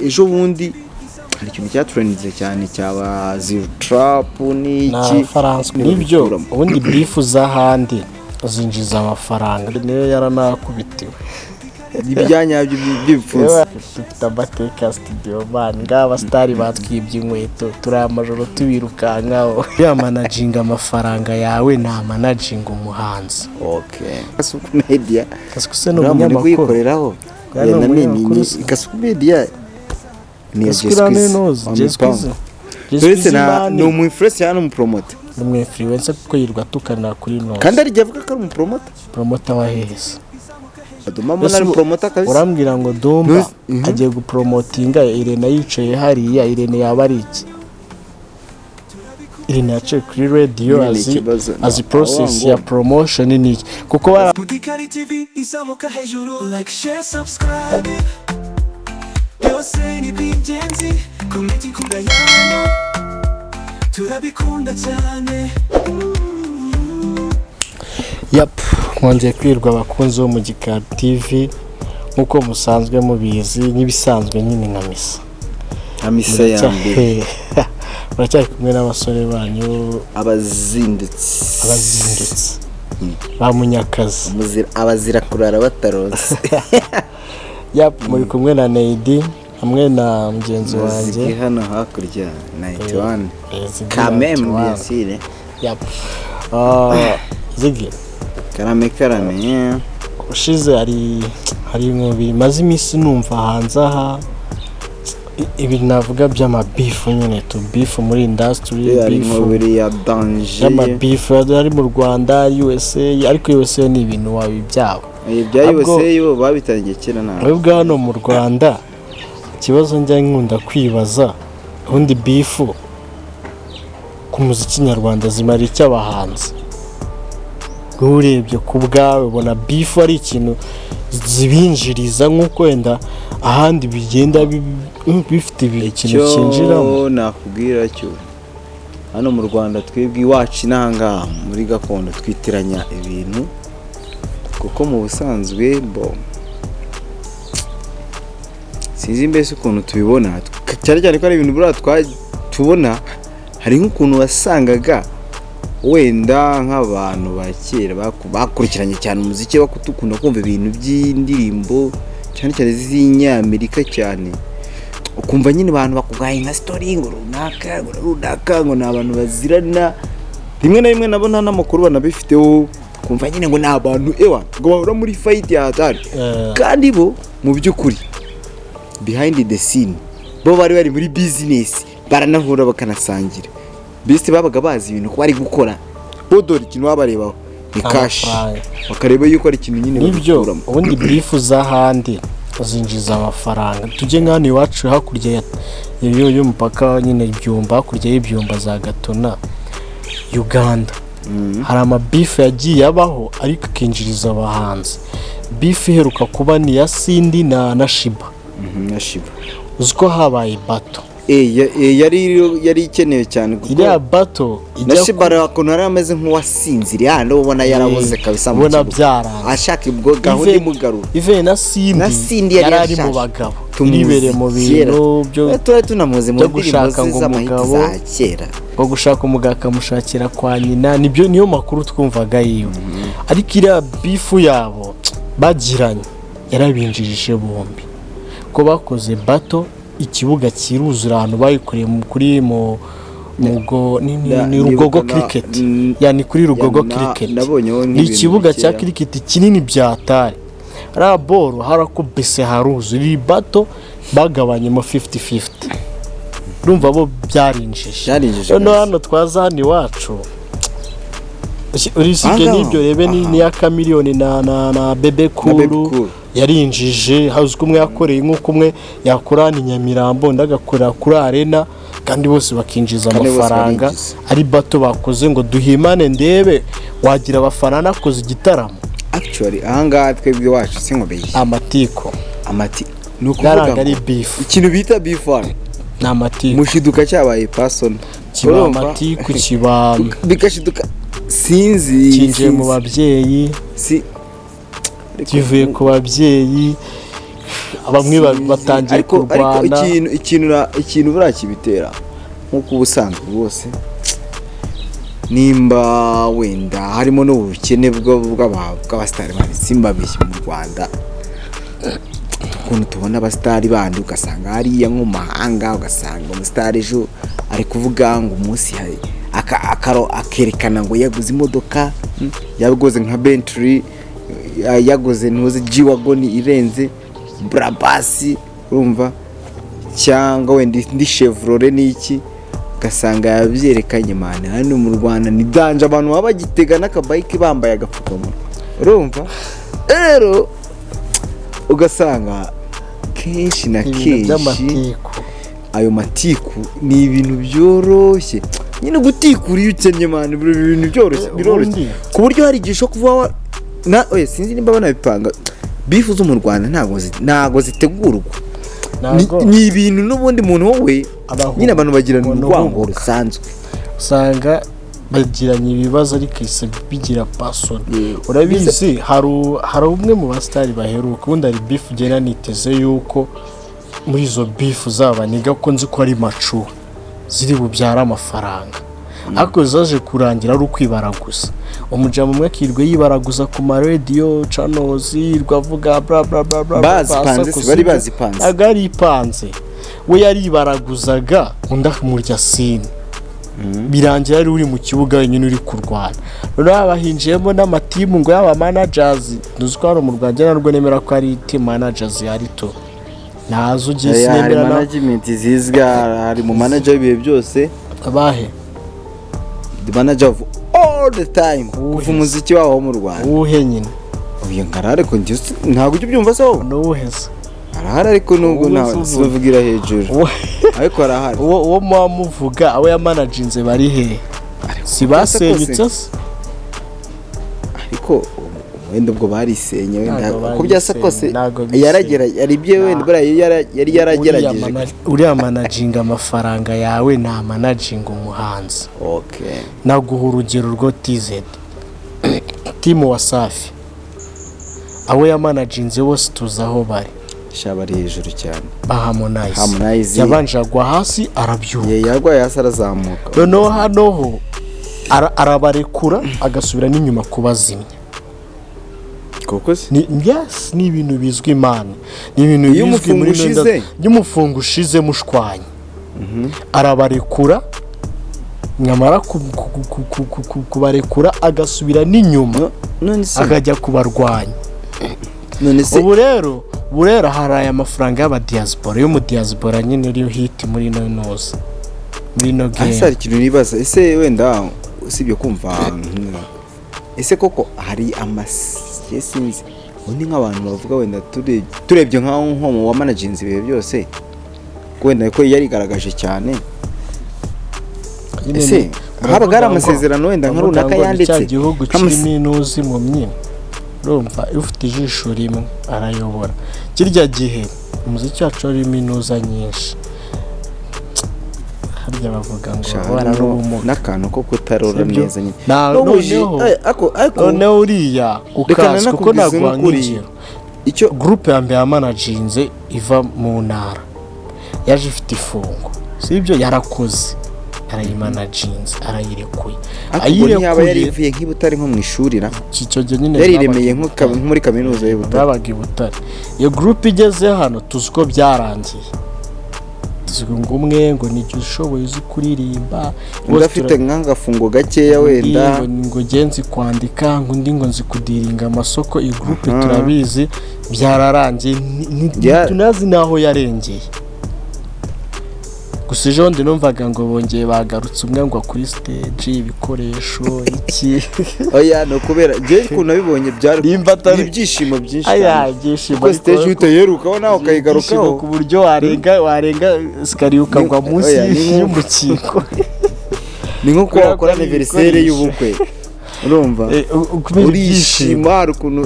Ejo bundi hari ikintu cyatrendinze cyane cyaba Zeo Trap n'iki. Na Faransa nibyo. Ubundi beef z'ahandi zinjiza amafaranga, niyo yaranakubitiwe. Ibyanyabyo by'ibipfunsi. Dufite amateka ya studio man, ngaba abasitari batwibye inkweto, turi amajoro tubirukankaho. Ya managinga amafaranga yawe, nta managinga umuhanzi. Okay, Kasuku Media. Kasuku se ni uriya muntu uri umunyamakuru? kuyikoreraho. Uriya ni Ya, umunyamakuru namenye se? Kasuku Media ni iya Kasuku uriya ni Jay nozi Squeeze. Jay Squeeze. Jay Uretse Squeeze na man. ni umu influencer cyangwa ni umupromoter? Ni umu influencer kuko yirirwa atukana kuri nozi. Kandi ari avuga ko ari umupromoter. Promoter wa heza? Dumba mbona ari promoter kabisa. Urambwira ngo Dumba agiye gupromotinga Irene yicaye hariya. Irene yaba ari iki? Irene yaciye kuri radiyo. Nyine ni Azi ikibazo. azi process Aho ya promotion ni iki kuko bara Mudikari TV izamuka hejuru. Like, share, subscribe, byose ni iby'ingenzi. Comment, inkunga yanyu turabikunda cyane. Yap, mwongeye kwirwa abakunzi bo mu Gikari TV. Nk'uko musanzwe mubizi, nk'ibisanzwe nyine, nka misa. Nka misa ya mbere. Muracyari kumwe n'abasore banyu. Abazindutsi. Abazindutsi ba Munyakazi. Abazira kurara batarose. Yap, muri kumwe na Neidi hamwe na mugenzi wanjye. Zigi hano hakurya 91. Ziggy. Kameme. 91. Bien sûr. Yap. Ah, Ziggy. Karame, karame. Ushize hari ibintu bimaze iminsi numva hanze aha, ibi navuga by'amabeef nyine, tu beef muri industry. Hari Beef inkubiri ya danger. Y'amabeef ari mu Rwanda, USA, ariko USA ni ibintu wabibyabo. Ibya USA bo babitangiye kera ntabwo. Ahubwo hano mu Rwanda ikibazo njya nkunda kwibaza, ubundi beef ku muziki nyarwanda zimara icyo abahanzi? Wowe urebye ku bwawe, ubona beef ari ikintu zibinjiriza nk'uko wenda ahandi bigenda bifite ikintu cyinjiramo? Icyo nakubwira cyo, hano mu Rwanda twebwe iwacu n'ahangaha muri gakondo twitiranya ibintu, kuko mu busanzwe bo sinzi mbese ukuntu tubibona, cyane cyane ko ari ibintu buriya tubona. Hari nk'ukuntu wasangaga wenda nk'abantu ba kera bakurikiranye cyane umuziki, bakunda kumva ibintu by'indirimbo cyane cyane z'inyamerika cyane, ukumva nyine abantu bakugaye nka story ngo runaka, ngo runaka, ngo ni abantu bazirana. Rimwe na rimwe nabo nta n'amakuru banabifiteho, kumva nyine ngo ni abantu ewa ngo bahora muri fight ya hatari. Kandi bo mu by'ukuri behind the scene bo bari bari muri business, baranahura, bakanasangira, mbese babaga bazi ibintu ko bari gukora. Bo dore ikintu baba barebaho ni cash. Amafaranga. Bakareba yuko ari ikintu nyine Nibyo. babikuramo. Ubundi beef z'ahandi zinjiza amafaranga. Tujye nka hano iwacu hakurya y'umupaka nyine, ibyumba, hakurya y'ibyumba za Gatuna, Uganda, hari amabeef yagiye abaho ariko akinjiriza abahanzi. Beef iheruka kuba ni iya Cindy na Sheebah. Na Sheebah. Uzi ko habaye battle? Yari ikenewe cyane kuko Iriya battle na ijya Sheebah ukuntu yari ameze nk'uwasinziriye hano, ubona yarabuze kabisa mu ubona kibuga. Byaranze. Ashaka ubwo gahunda imugarura. Ive na Cindy. Na Cindy yari Yari ari mu yashaje. bagabo. Tumuzi iribereye mu kera. bintu byo Tuba tunamuzi mu byo ndirimbo gushaka ze ngo z'amahiti umugabo za kera. Ngo gushaka umugabo akamushakira kwa nyina, nibyo niyo makuru twumvaga yiwe. Ariko iriya beef yabo bagiranye yarabinjirije bombi, ko bakoze battle ikibuga kiruzura, ahantu bayikoreye kuri mu mugo ni Rugogo Nibuka Cricket. Ya, ni kuri Rugogo ya, Cricket. nabonyeho Ni nk'ibintu ikibuga cya bikeya. cricket kinini byatari ariya boro, harakubise haruzuye. Iri battle bagabanyemo 50-50, urumva bo byarinjije. Byarinjije Noneho kabisa. hano twaza hano iwacu, usibye Aha. n'ibyo, rebe ni n'iya Chameleone na Bebe Na Bebe Cool. Cool. Yarinjije hazi ko umwe yakoreye, nk'uko umwe yakora hano i Nyamirambo, undi agakorera kuri Arena, kandi bose bakinjiza Kandi bose amafaranga. barinjiza. Ari battle bakoze ngo duhimane, ndebe wagira abafana nakoze igitaramo. Actually ahangaha twebwe iwacu sinkubeshye, Amatiku. Amati ni ukuvuga Byarangaga ngo ari beef. Ikintu bita beef hano Ni amatiku. mushiduka cyabaye personal. Kiba Urumva? amatiku, kiba Bigashiduka sinzi. Kinjiye mu Sinzi. babyeyi. Si Kivuye ku babyeyi. Bamwe batangiye Ariko kurwana. ikintu buriya kibitera, nk'uko ubusanzwe bwose, nimba wenda harimo n'ubukene bw'abasitari bandi, simbabeshye, mu Rwanda ukuntu tubona abasitari bandi, ugasanga hariya nko mu mahanga, ugasanga umusitari ejo ari kuvuga ngo umunsi akerekana ngo yaguze imodoka, yaguze nka Bentley, yaguze ntuzi G-Wagon irenze Brabus, urumva, cyangwa wenda indi Chevrolet n'iki, ugasanga yabyerekanye. Man, hano mu Rwanda ni danger, abantu baba bagitega n'akabayike bambaye agapfukamunwa, urumva. Rero ugasanga kenshi na Ibintu kenshi by'amatiku. Ayo matiku ni ibintu byoroshye nyine gutikura iyo ukennye, man, ibintu byoroshye, biroroshye, Ubundi- ku buryo hari igihe ushobora kuba na oya, sinzi nimba banabipanga. Beef zo mu Rwanda ntabwo zitegurwa. Ntabwo Ni ibintu n'ubundi muntu wowe Abahu- nyine abantu bagirana umuntu urwango uhubuka. rusanzwe. Usanga bagiranye ibibazo ariko ise bigira personal. Yeah. Urabizi, hari umwe mu basitari baheruka, ubundi hari beef ugenda niteze yuko muri izo beef zaba niga ko nzi ko ari macuwa ziri bubyare amafaranga, ariko zaje kurangira ari ukwibaraguza. Umujama umwe akirirwa yibaraguza ku maradiyo channels, yirirwa avuga bla bla bla bla bla. Bazipanze se, asakuza bari ibyo. bazipanze. Ntabwo yari ipanze, we yaribaraguzaga, undi akamurya sini, birangira ari uri mu kibuga wenyine uri kurwana. Noneho haba hinjiyemo n'amatimu ngo yaba managers, ntuzi ko hano mu Rwanda narwo nemera ko ari team managers yari to ntazo ugiye Hari sinemera na management zizwi, hari mu manager w'ibihe byose. Abahe? The manager of all the time Uwuhe? kuva umuziki wawo wo mu Rwanda. Uwuhe nyine? Uyu ngarara, ariko njye ntabwo ujya ubyumva se wowe? N'uwuhe se? Arahari, ariko nubwo Uwuhe nta se uvuga? sibavugira hejuru, ariko arahari. Uwo muba muvuga, abo yamanaginze bari hehe? Ariko Si uko byasa basenyutse kose, se? Ariko wenda ubwo barisenye, wenda Ntabwo uko byasa barisenye, kose ntabwo bisenye. yaragera yari ibyo wenda buriya yari yaragerageje. Uriya managinga amafaranga yawe, nta managinga umuhanzi. Naguha urugero rwo TZ, team Wasafi, abo yamanaginze bose tuzi aho bari. Sha, bari hejuru cyane. Ba Harmonize. Harmonize. Yabanje agwa hasi, arabyuka. Ye, yarwaye hasi arazamuka. Noneho hano ho arabarekura agasubira n'inyuma kubazimya. Koko se? Ni, yes, ni ibintu bizwi, Imana, ni ibintu Iyo bizwi umufungo muri ushize? Iyo umufungo ushize mushwanye, arabarekura, nyamara kubarekura agasubira n'inyuma None se akajya kubarwanya. None se Ubu rero hari aya mafaranga y'abadiyasipora, yo mu diaspora nyine uriyo hit muri ino noza, muri ino Ese hari game. ikintu nibaza, ese wenda usibye kumva ese koko hari amasiye, sinzi, ubundi nk'abantu bavuga wenda turebye nk'aho nko mu wamanaginze ibihe byose, wenda ko yarigaragaje cyane, Nyine ese habaga hari baravuga ngo- amasezerano wenda nka baravuga runaka ngo ni yanditse cya gihugu kirimo inuzi mu myina, urumva, iyo ufite ijisho rimwe arayobora. Kirya gihe umuziki wacu warimo inuza nyinshi, harya bavuga ngo Sha, abana harimo n'ubumuga. N'akantu ko kutarora Sibyo? neza nyine. Noneho Ariko noneho uriya Reka ukazi kuko nanakubwize naguha n'ukuri. nk'ingero. Icyo Groupe ya mbere yamanaginze iva mu ntara yaje ifite ifungo, sibyo? Yarakoze, arayimanaginze, arayirekuye. Ariko ubwo ntiyaba Ayirekuye yarivuye nk'i Butare nko mu ishuri ra? Icyo gihe nyine Yariremeye babaga i nko muri kaminuza y'u Butare. Babaga i Butare. Iyo groupe igeze hano, tuzi ko byarangiye, tuzi ngo umwe ngo ni ushoboye uzi kuririmba. Undi Bose afite nk'agafungo gakeya wenda. Undi ngo ngo nzi kwandika, ngo undi ngo nzi kudiringa amasoko. Iyi groupe Aha. turabizi, byararangiye. Ntitunazi n'aho yarengeye. Gusa ejo bundi numvaga ngo bongeye bagarutse, umwe ngo kuri stage ibikoresho iki. Oya, ni ukubera njyewe ukuntu nabibonye byari Nimba atari- ni ibyishimo byinshi Aya cyane. ibyishimo. Kuko stage uhita uyiherukaho nawe ukayigarukaho. Ibyishimo ku buryo warenga escalier ukagwa munsi Oya, ni y'umukingo. Ni nko kuba Kubera ko wakora ari anniversaire ibikoresho. y'ubukwe, urumva, Kubera ibyishimo. urishima, hari ukuntu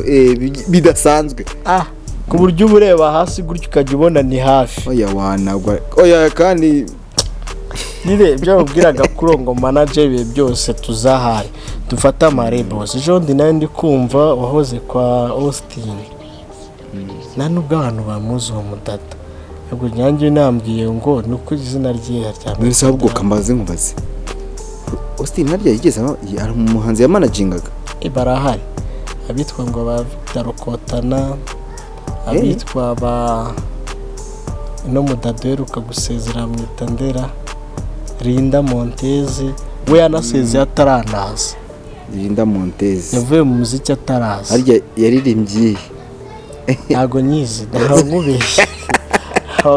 bidasanzwe. Ah, ku buryo uba ureba hasi gutyo ukajya ubona ni hafi. Oya, wanagwa, oya, kandi Nyine ibyo babwiraga kuri ngo manager ibihe byose tuzahari, dufate amarebozi. Ejo bundi nawe ndi kumva wahoze kwa Austin. Nta nubwo abantu bamuzi uwo mudada. Ubwo nyange nambwiye ngo ni uko izina rye None se ahubwo kambaze, nkubaze, Austin harya yigeze ari umuhanzi yamanagingaga? Barahari abitwa ngo ba Victor Rukotana, abitwa ba no mudada uheruka gusezera, mwita Ndera Linda Montezi, we yanasezeye ataranaza. Linda Montez. Yavuye mu muziki ataraza. Harya yaririmbye iyihe? Ntago nyizi, ntabwo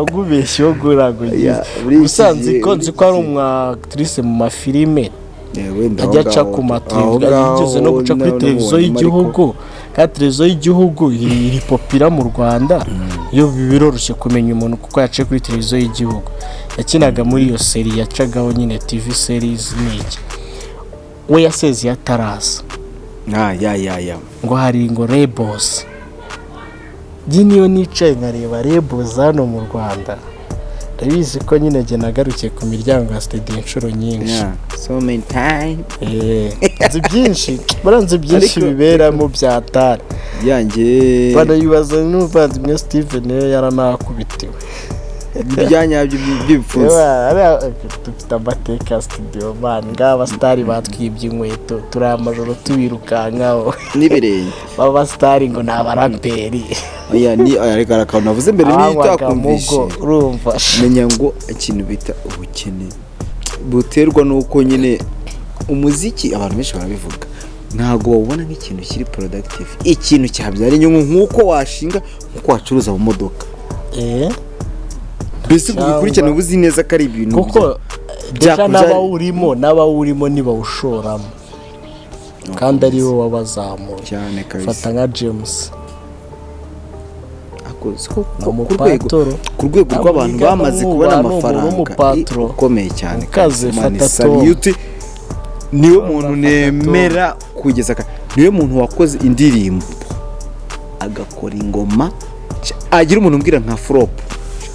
nkubeshye, wo ntabwo nyizi. Ya, muri iki Gusa nzi ko muri nzi iki ko ari gihe. umu actrice mu mafilime. Wenda aho Ajya aca ngaho ku aho mateleviziyo, yigeze no guca kuri ngaho televiziyo namubonyemo, ariko y'igihugu, kandi televiziyo y'igihugu iri popular mu Rwanda. Iyo biroroshye kumenya umuntu kuko yaciye kuri televiziyo y'igihugu, yakinaga muri iyo série yacagaho nyine, TV series n'iki. We yasezeye ataraza. Ah, ya ya ya. Ngo hari ngo labels, njye niyo nicaye nkareba labels hano mu Rwanda, ndabizi ko nyine njye nagarukiye ku miryango ya studio inshuro nyinshi. Yeah, so many time. Nzi byinshi, buriya nzi byinshi biberamo bya tari. Yanjye. Banayibaza n'umuvandimwe Steven, niyo yaranakubitiwe. Ibya nyabyo by'ibipfunsi. Ewa, dufite amateka ya studio man, ngaha abasitari batwibye inkweto, turi amajoro tubirukankaho n'ibirenge. B'abasitari ngo ni abaraperi. Oya, ni oya, reka, hari akantu navuze mbere niyo abanywaga utakumvishe. mugo, urumva. Menya ngo ikintu bita ubukene buterwa n'uko nyine umuziki, abantu benshi barabivuga, ntabwo bawubona nk'ikintu kiri productive, ikintu cyabyara inyungu nk'uko washinga, nk'uko wacuruza mu modoka. Mbese Cyangwa ubikurikirane, uba uzi neza ko ari ibintu kuko déjà n'abawurimo ntibawushoramo kandi ari bo wabazamuye. Cyane kabisa. Fata nka James. Ako siko Ni ku rwego umupatoro. Ku rwego Ntabwo rw'abantu yiga bamaze n'umwubaha, kubona ni umuntu amafaranga w'umupatro. ukomeye cyane. Ukaze, kabisa. Man, fata Tom. salute. Niwe muntu Fata nemera kugeza niwe muntu wakoze indirimbo, agakora ingoma, agira umuntu umbwira nka flop,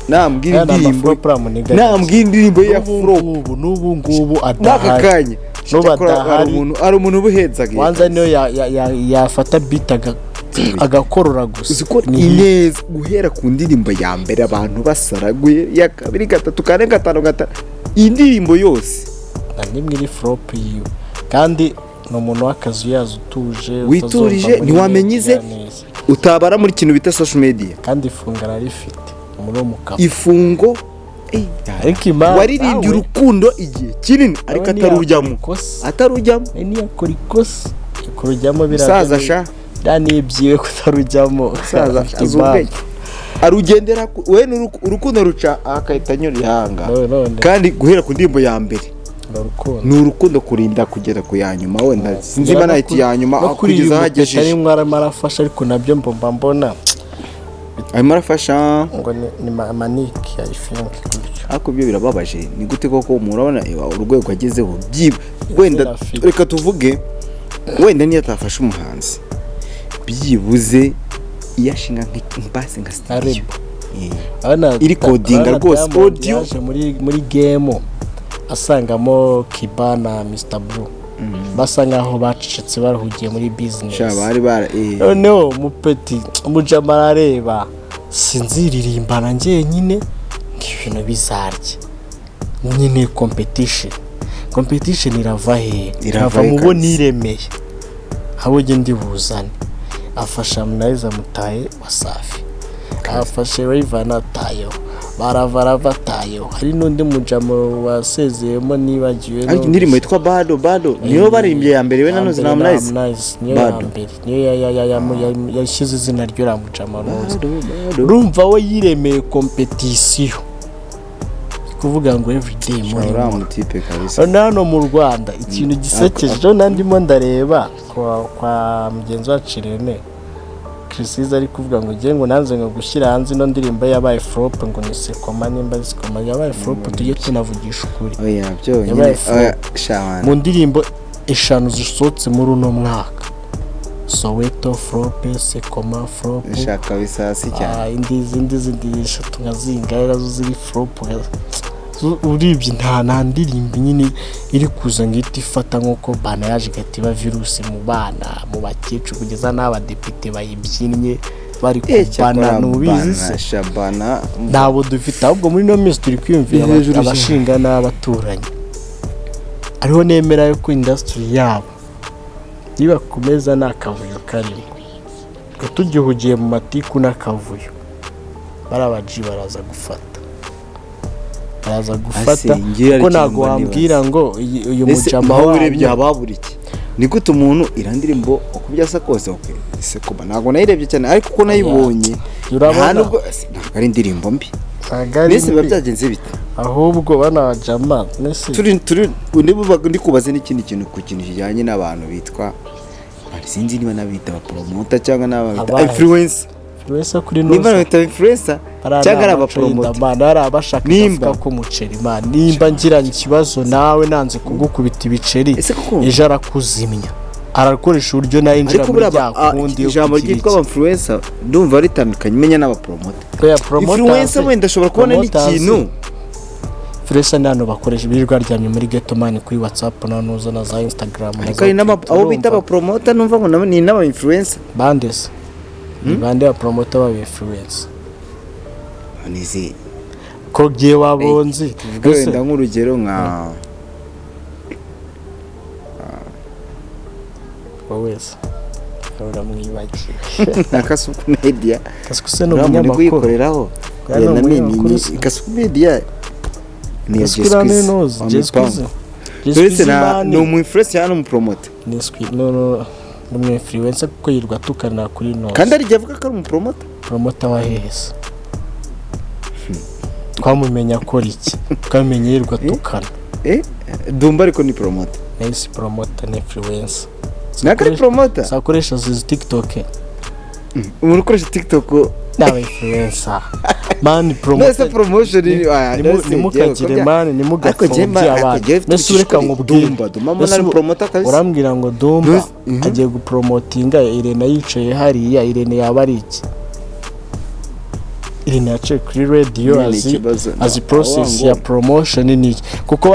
nambwira Aya ni indirimbo ama flop uramuniga. Nambwira indirimbo ye ya N'ubu flop ngubu, n'ubu ngubu n'aka adahari. kanya. N'ubu Cyakora hari adahari. umuntu uba uhenzaga. Wanza niyo yafata beat agakorora gusa. Uzi ko Ni hit. Ineza guhera ku ndirimbo ya mbere abantu basaraguye, iya kabiri, gatatu, kane, gatanu, gatanu, indirimbo yose. Nta n'imwe iri flop yiwe, kandi ni umuntu w'akazi uyazi, utuje, Witurije, utazumva muri ntiwamenya ize. media neza. Utabara muri kintu bita social media. Kandi ifunga ararifite muri uwo mukapa. Ifungo Ariko impamvu waririmbye urukundo igihe kinini, ariko nawe atarujyamo. ntiyakora ikosa. Atarujyamo. Nawe ntiyakora ikosa kurujyamo. Musaza sha. Biriya ni ibyiwe kutarujyamo. Musaza Afite azi ubwenge. impamvu. Arugendera we urukundo ruca akahita anyura ihanga. None Kandi guhera ku ndirimbo ya mbere ni urukundo. Ni urukundo kurinda kugera ku ya nyuma, wenda sinzi niba nahita iya nyuma No kuri kugeza aho uyu mupeta agejeje. Rimwe arimo arafasha, ariko nabyo mbomba mbona Arimo arafasha. ngo ni manike, I think gutyo. Ariko ibyo birababaje, ni gute koko umuntu urabona urwego agezeho wenda afite. Reka tuvuge wenda niyo atafasha umuhanzi, byibuze iyo ashinga basi nka studio. Label. Urabona Iri kodinga urabona rwose, Diamond audio. yaje muri game asangamo Kiba na Mr Blue, basa nkaho bacecetse, barahugiye muri business. Sha, bari bara Noneho umupeti umujama arareba, sinziririmbana njyenyine ngo ibintu bizarye nyine. Competition irava he? Irava Irava he mu bo kabisa. niremeye, abo njye ndi buzane. Afasha Harmonize, amutaye Wasafi, afashe Rayvanny, atayeho Baravarava, atayeho. Hari n'undi mujamo wasezeyemo nibagiwe. Ariko indirimbo yitwa Bado Bado niyo baririmbye ya mbere we na Noze na Harmonize. Harmonize niyo ya Bado. mbere, niyo yashyize izina ry'uriya mujama Noze. Bado, Bado. Urumva we yiremeye competition, kuvuga ngo everyday muri Uriya mutipe kabisa. None hano mu Rwanda ikintu gisekeje rero, nandimo ndareba kwa mugenzi wacu Irene Chrisize, ari kuvuga ngo ngiye ngo nanze ngo gushyira hanze ino ndirimbo yabaye flop, ngo ni Sekoma, nimba ari Sekoma yabaye flop, tujye tunavugisha ukuri. Oya, byonyine. Yabaye flop. Oya sha. Mu ndirimbo 5 zisohotse muri uno mwaka, Soweto flop, Sekoma flop. Sha kabisa, hasi cyane. Ah, indi zindi eshatu nka zingahe nazo ziri flop. Urebye nta ndirimbo nyine iri kuza ngo ihite ifata nk'uko bana yaje igahita iba virusi mu bana, mu bakecuru, kugeza n'abadepite bayibyinnye. Bari kubana, ntubizi se? Shabana. Ntabwo dufite, ahubwo muri ino minsi turi kwiyumvira Ni hejuru cyane. abashinga n'abaturanyi. Ariho nemera yuko industry yabo nibakomeza nta kavuyo karimo, ngo tugihugiye mu matiku n'akavuyo, bariya baji baraza gufata, baraza gufata, ngira kuko hari ntabwo ikintu mba wambwira ngo uyu Ese mujama aho urebye wanyu haba habura iki? Ni gute umuntu iriya ndirimbo, uko byasa kose, okay, ese kuba ntabwo nayirebye cyane, ariko uko nayibonye, Urabona? nta nubwo ntabwo ari indirimbo mbi. Ntabwo ari Mbese biba mbi. byagenze bite? Ahubwo bana jama nese Turi ndi kubaza n'ikindi kintu, ku kintu kijyanye n'abantu bitwa, sinzi niba nabita abapromoter cyangwa n'ababita Abahe? influencer. Influencer kuri Nimba nuza nabita influencer cyangwa ari abapromoter. Man, ari abashaka Nimba. agafuka k'umuceri, man. Nimba ngiranye ikibazo nawe, nanze kugukubita ibiceri, Ese koko ejo arakuzimya, arakoresha uburyo nawe yinjira Ariko muri buriya rya kundi yo ijambo kugira ryitwa iki. influencer ndumva ritandukanye menya n'abapromoter. Oya, promoters- Influencer wenda ashobora kubona promoters- n'ikintu. Influencer ni hano bakoresha birirwa baryamye muri ghetto, man, kuri WhatsApp na nuza na za Instagram na Ariko za hari Twitter, abo bita urumva? abapromoter, numva ngo nabo ni n'aba influencer. Bande se? Ni bande ba promoter baba influencer? Nizi Ko giye wabonzi? Tuvuge wenda nk'urugero nka Wowe wese uramwibagiwe. Nka Kasuku Media. Kasuku se ni Uriya muntu uri umunyamakuru? kuyikoreraho. Uriya ni na umunyamakuru se? Kasuku Media ni iya Kasuku uriya ni Jessica nuzi wa Jessica. Mipango. Uretse na ni umu influencer cyangwa ni umupromoter? Ni no, no, ni umu influencer kuko yirirwa atukana kuri noze. Kandi hari igihe avuga ko ari umupromoter. Promoter wa hehe? Twamumenya akora iki? Twamenye yirirwa atukana. Dumba ariko ni promoter. Nahise promoter ni influencer. Ntabwo ari promoter. Sakoresha izi TikTok. Umuntu ukoresha TikTok n'aba influencer, man. Nese Promoter promotion ni Nimukagire, man, nimugapfobye abantu. Mbese ureka nkubwire. Dumba, Dumba Mbese mbona ari promoter kabisa. Urambwira ngo Dumba agiye gupromotinga Irene yicaye hariya. Irene yaba ari iki? Irene yaciye kuri radio. Nyine ni Azi ikibazo. azi process Aho ya promotion ni iki, kuko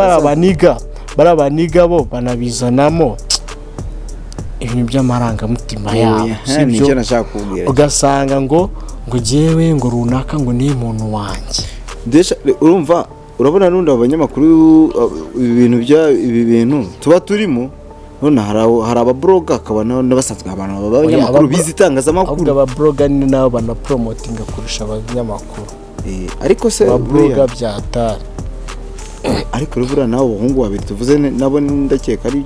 bari abaniga bo banabizanamo ibintu by'amarangamutima yabo. Oya, Sibyo? nicyo nashaka kubwira. Ugasanga ngo jyewe ngo runaka ngo ni umuntu wanjye. Desha, urumva, urabona n'undi abo banyamakuru, ibi bintu bya ibi bintu tuba turimo none, hari ababloga, akaba n'abasanzwe abantu b'abanyamakuru bize itangazamakuru. Ahubwo ababloga ni nabo banapromotinga kurusha abanyamakuru. Ariko se Ababloga buriya bya hatari. Ariko rero buriya nabo bahungu babiri tuvuze nabo ndakeka ari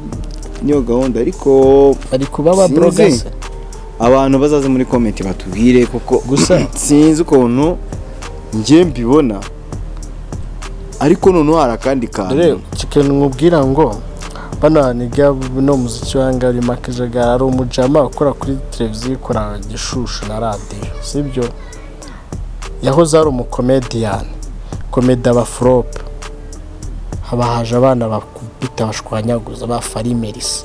niyo gahunda, ariko Bari kuba ababloga Sinzi. se? Abantu bazaze muri comment batubwire, kuko Gusa- sinzi ukuntu njye mbibona, ariko noneho hari akandi Dore kantu. ikintu nkubwira ngo bano baniga no muziki wanga urimo akajagari. Hari umujama ukora kuri televiziyo, ikora Gishushu na radiyo, sibyo? Yahoze ari umukomediyani, komedi aba flop, haba haje abana bakubita bashwanyaguza ba Farimerisi.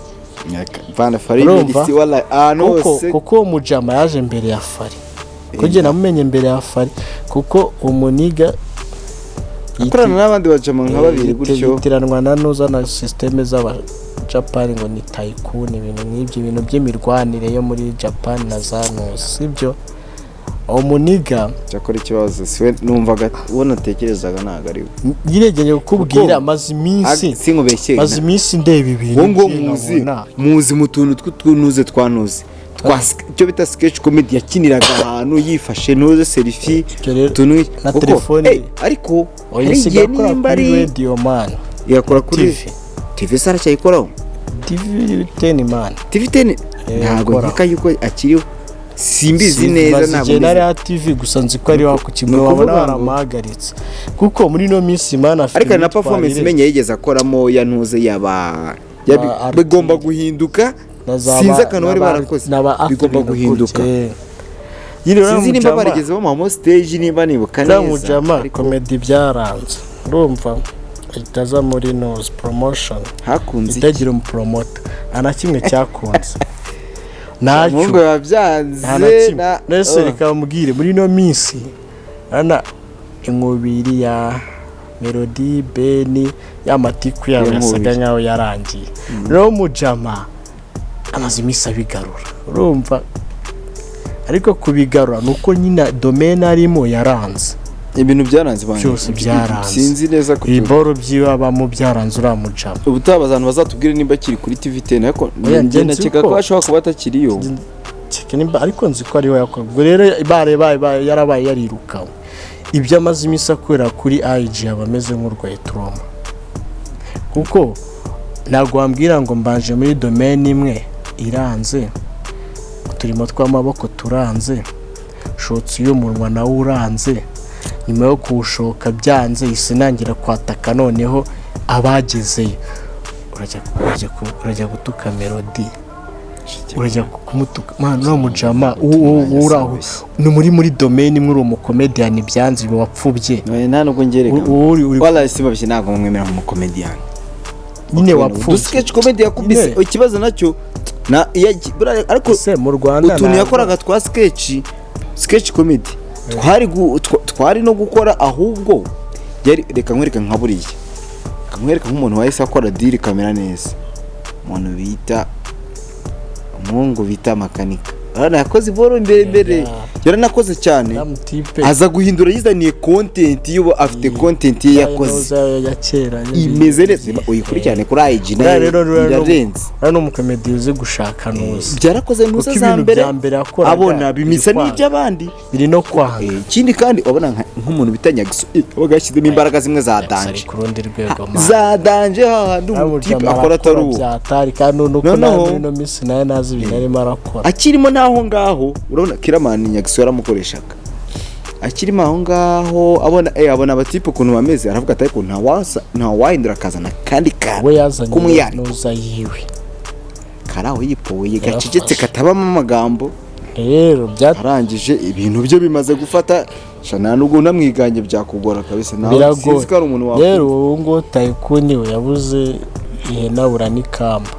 Bana Fari. Urumva? Merisi wala ahantu Kuko hose. kuko uwo mujama yaje mbere ya Fari, kuko njye namumenye mbere ya Fari, kuko umuniga Akorana n'abandi bajama nka babiri gutyo. Yitiranwa na nuza na système z'abajapani ngo ni tycoon, ibintu nk'ibyo, ibintu by'imirwanire yo muri Japan na za nuza, sibyo? Uwo muniga Cyakora ikibazo siwe numvaga, uwo natekerezaga ntabwo ari we. Yiregeye kukubwira. Kuko- Amaze iminsi Sinkubeshye. maze iminsi ndeba ibintu Uwo nguwo bye muzi nkabona. Muzi mu tuntu tw'utunuze twanuze twa icyo bita sketch comedy, yakiniraga ahantu yifashe ntuze selfie. Ibyo rero, utuntu na kuko, telefone- ariko Oya, hari isigaye igihe akora nimba kuri ari radio, man. Yakora kuri TV. TV se aracyayikoraho? TV 10, man. TV 10. Ntabwo Akora. nkeka yuko akiriho, simbizi neza. Maze Ntabwo igihe nari mbizi. ya TV gusa, nzi ko ari wa ku Ni kigo ukuvuga wabona ngo- baramuhagaritse, kuko muri ino minsi, man, afite Ariko hari na performance imyitwarire imenya yigeze akoramo ya ntuze yaba Ba bigomba guhinduka. Na za Sinzi akantu bari n'aba- barakoze n'aba bigomba Africa guhinduka. gutya. Yiriwe Sinzi nimba mujama- barigeze bamuhamo stage, niba nibuka uriya neza. mujama Ariko komedi byaranze, urumva, ahita aza muri noze promotion. Hakunze iki? Itagira umupromota, nta na kimwe cyakunze, ntacyo. Umuhungu biba byanze. Nta na kimwe. Nese Oh. reka mubwire, muri ino minsi urabona inkubiri ya Melody Beni y'amatiku yabo Iyo yasaga nkubiri. nkaho yarangiye. Rero mujama amaze iminsi abigarura, urumva, Ariko kubigarura ni uko nyine domaine arimo yaranze. Ibintu byaranze bana. Byose byaranze. Sinzi neza ko Ibiboro byiwe abamo byaranze uriya mujama. Ubutaha abantu bazatubwire nimba akiri kuri TV 10, ariko Oya, njye njye nzi nakeka ko- ko ashobora kuba atakiriyo. Kereka nimba, ariko nzi ko ariwe yakoze. Ubwo rero bare baye yarabaye yarirukanwe, ibyo amaze iminsi akorera kuri IG aba ameze nk'urwaye trauma, kuko ntabwo wambwira ngo mbanje muri domaine imwe iranze, uturimo tw'amaboko turanze, shotsi y'umunwa nawo uranze, nyuma yo kuwushoka byanze isi nangira kwataka, noneho abagezeyo urajya gutuka Melody, urajya kumutuka man no mujama uraho ni muri domaine imwe, uri umukomediyani byanze wapfubye. Oya, nta nubwo ngereka. Uri Wala simbabeshye, ntabwo mwemera nk'umukomediyani. Nyine wapfubye. Udusketch comedy yakubise. Nyine. Ikibazo nacyo na iya ariko Ese mu Rwanda utuntu yakoraga twa sketch comedy twari no gukora, ahubwo yari, reka nkwereka nka buriya, reka nkwereka nk'umuntu wahise akora deal kamera neza, umuntu bita umuhungu bita Makanika. Urabona yakoze iboro imbere imbere, yaranakoze cyane. Mutipe Aza guhindura, yizaniye content y'ubu, afite content ye yakoze ya kera imeze neza, uyikurikirane kuri IG Buriya nayo rero ruriya irarenze. Uriya ni umukomedi uzi gushaka nuzi Byarakoze ntuza Kuko za ibintu mbere bya mbere yakoraga abona bimisa biri kwanga. n'iby'abandi. Biri no kwanga. Ikindi kandi wabona nk'umuntu bita Nyagiso, wabaga yashyizemo imbaraga zimwe za Ari danger ku rundi rwego man. za danger, hahandi umutipe akora atari uwo. Byatari kandi nuko Noneho- nawe muri ino minsi nawe nazi ibintu arimo arakora. Akirimo n'aho ngaho, urabona Kiramani Nyagiso yaramukoreshaga akirimo aho ngaho, abona abona abatipe ukuntu bameze, aravuga ati ariko nta wahindura akazana akandi kantu We yazanye k'umwihariko. Nuza yiwe. Kari aho yipoye Yarafashe. gacecetse katabamo amagambo. Rero bya Arangije ibintu bye bimaze gufata sha, nta nubwo unamwiganye byakugora kabisa, nawe Biragoye. sinzi ko ari umuntu Rero wakumva. ubu ngubu Taikuni we yabuze ihene abura n'ikamba,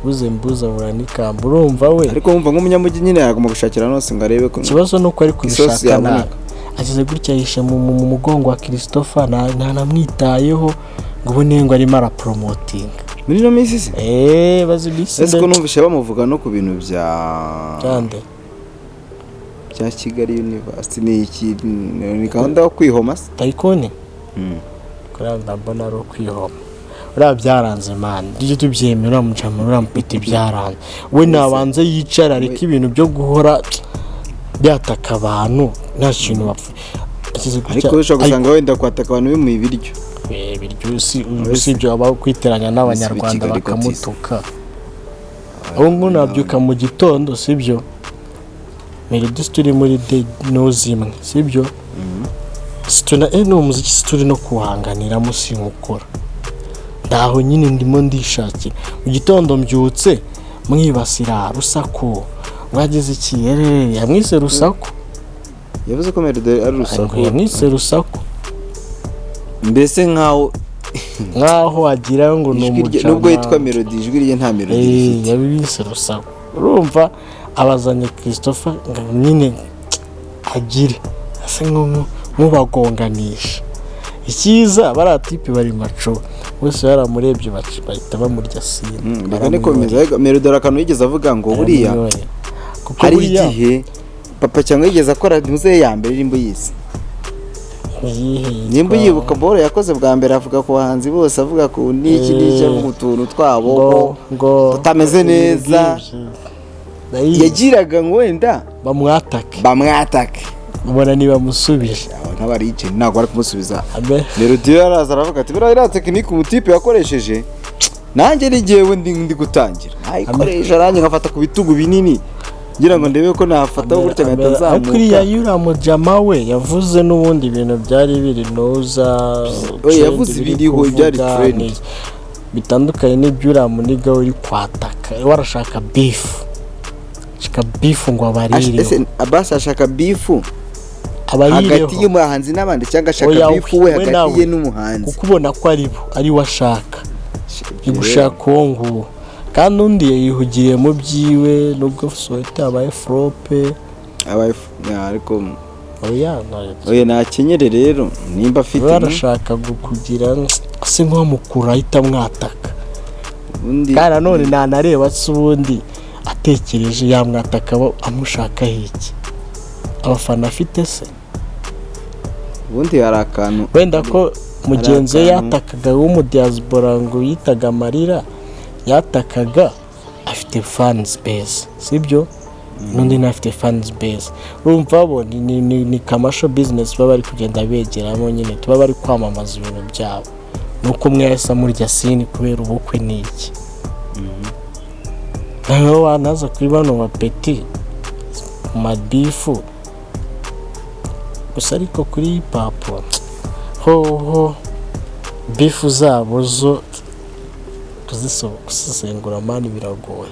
buze mbuze abura n'ikamba, urumva we. Ariko wumva nk'umunyamujyi nyine yagomba gushakira hose ngo arebe ko Ikibazo ni uko ari isosi kubishaka yaboneka. nabi, ageze gutya yishe mu mugongo wa Christopher, ntanamwitayeho ngo ubone ngo arimo araporomotinga. Muri ino minsi se? Eee, bazi iminsi. Ese ko numvise bamuvuga no ku bintu bya Byande? Bya Kigali University, ni iki, ni gahunda yo kwihoma se? Taikuni kuriya ndabona ari ukwihoma, uriya byaranze man, tujye tubyemera, uriya mujama, uriya mupeti byaranze. We nabanze yicara areke ibintu byo guhora byataka abantu nta kintu bapfa. Ageze gutya- Ariko ushobora gusanga wenda kwataka abantu bimuha ibiryo. Ibiryo usibye aba kwiteranya n'abanyarwanda Kigali bakamutuka. Ubu ngubu nabyuka mu gitondo, sibyo, Melody turi muri de nozi imwe, sibyo, situna ni umuziki turi no kuhanganiramo, sinkukora ndaho nyine ndimo ndishakira. Mu gitondo mbyutse mwibasira Rusaku, mwagize iki? Yamwise Rusaku. Yavuze ko Melody ari Rusaku. Yamwise Rusaku. Mbese nkaho nkaho wagira ngo ni ijwi rye umujama. Nubwo yitwa Melody, ijwi rye nta melody rifite. Yabibise Rusaku, urumva abazanye Christopher ngo nyine agire ase nk'ubagonganisha. Icyiza bariya tipe bari maco, bose baramurebye bahita bamurya sine. Reka nikomeza. Ariko Melody hari akantu yigeze avuga ngo buriya Baramwihorera. Kuko hari buriya igihe Papa cyangwa yigeze akora ntuze ya mbere nimba uyizi. Iyihe? Nimba Yitwa- uyibuka, boro yakoze bwa mbere avuga ku bahanzi bose, avuga ku n'iki n'iki, avuga utuntu twabo ngo ko ngo tutameze neza. Ndayizi. Yagiraga ngo wenda bamwatake. Bamwatake. Ubona niba amusubije. Aba nk'abarije ntabwo bari kumusubiza. Abe Melody yaraza aravuga ati buriya iriya tekinike umutipe yakoresheje nanjye ni jyewe ndi gutangira nayikoresha, nanjye nkafata ku bitugu binini ngira ngo ndebe ko nafataho gutya ngahita Ariko uriya nzamuka. Yuriya mujama we yavuze n'ubundi ibintu byari biri noza. Oya, yavuze ibiriho, ibyari trend. Bitandukanye n'iby'uriya muniga uri kwataka, we arashaka beef, ashaka beef ngo abarireho. Ese Abbas ashaka beef Abarireho. hagati y'umuhanzi n'abandi cyangwa ashaka Oya, beef we we hagati nawe. ye n'umuhanzi? Kuko ubona ko ari bo ari we ashaka, ni gushaka uwo nguwo, kandi undi yihugiye mu byiwe nubwo Soweto yabaye flop. Abaye ya, ariko Oya, ntabwo. Oya, nakenyere rero nimba afite We arashaka kugira ase nk'uwamukura ahita amwataka. Ubundi Kandi nanone nanareba se ubundi. Utekereje yamwataka amushakaho iki? Abafana afite se? Ubundi hari akantu Wenda ko mugenzi we akantu- yatakaga w'umudiyasipora ngo yitaga amarira, yatakaga afite fans base, sibyo? N'undi ntafite fans base. Urumva bo ni commercial business baba bari kugenda begeramo nyine, tuba bari kwamamaza ibintu byabo. Nuko umwe yahise amurya sini kubera ubukwe n'iki. Noneho wanaza kuri bano bapeti ku mabeef gusa, ariko kuri hip hop hoho beef zabo zo kuzisesengura, man, biragoye.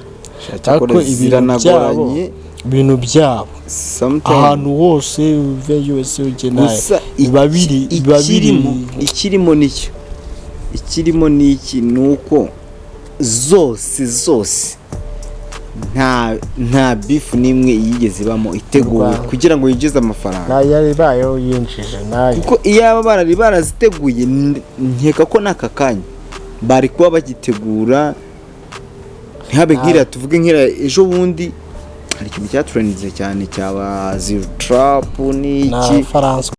Cyakora Ariko ibintu ziranagoranye. Ibintu byabo Sometimes. ahantu hose uve USA ugenda Gusa biba biri ikirimo nicyo ikirimo ni iki? Ni uko zose zose nta beef n'imwe yigeze ibamo iteguwe Rwanda. kugira ngo yinjize amafaranga. Nayo yari yinjije nayo. Kuko iyaba barari baraziteguye, nkeka ko n'aka kanya bari kuba bagitegura, ntihabe nk'iriya, tuvuge nk'iriya ejo bundi hari ikintu cyatrendinze cyane cyaba Zero Trap Na n'iki. Faransa.